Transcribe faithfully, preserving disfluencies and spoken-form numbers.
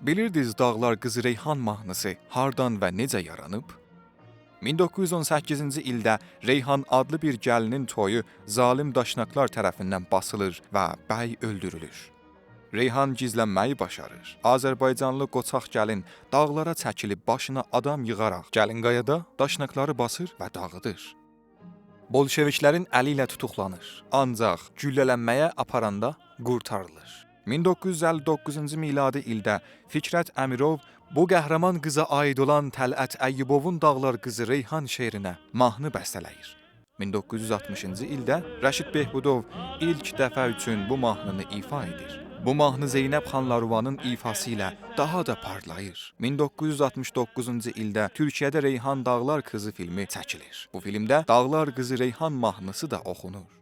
بیلیردینیز داغلار قیزی ریحان ماهنیسی هاردان و نئجه یارانیب؟ مین دوققوز یوز اون سککیزینجی ایلده ریحان آدلی بیر گلینین تویو ظالم داشناکلار طرفیندن باسیلیر و بی اؤلدورولور. ریحان گیزلنمه‌یی باشاریر. آذربایجانلی قوچاق گلین داغلارا چکیلیب باشینا آدام ییغاراق گلین‌قایادا داشناکلاری باسیر و داغیدیر. بولشویکلرین الی ایله توتوقلانیر، آنجاق گولله‌لنمه‌یه آپاراندا قورتاریلیر. مین دوققوز یوز اللی دوققوزونجو میلادی ایلده فیکرت امیروو بو قهرمان قیزا عایید اولان طلعت ایوبووون داغلار قیزی ریحان شعرینه ماهنی بسته‌له‌ییر. مین دوققوز یوز آلتمیشینجی ایلده رشید بهبودوو ایلک دفعه اوچون بو ماهنینی ایفا ائدیر. بو ماهنی زینب خانلارووانین ایفاسی ایله داها دا پارلاییر. مین دوققوز یوز آلتمیش دوققوزونجو ایلده تورکیه‌ده ریحان داغلار قیزی فیلمی چکیلیر. بو فیلمده داغلار قیزی ریحان ماهنیسی دا اوخونور.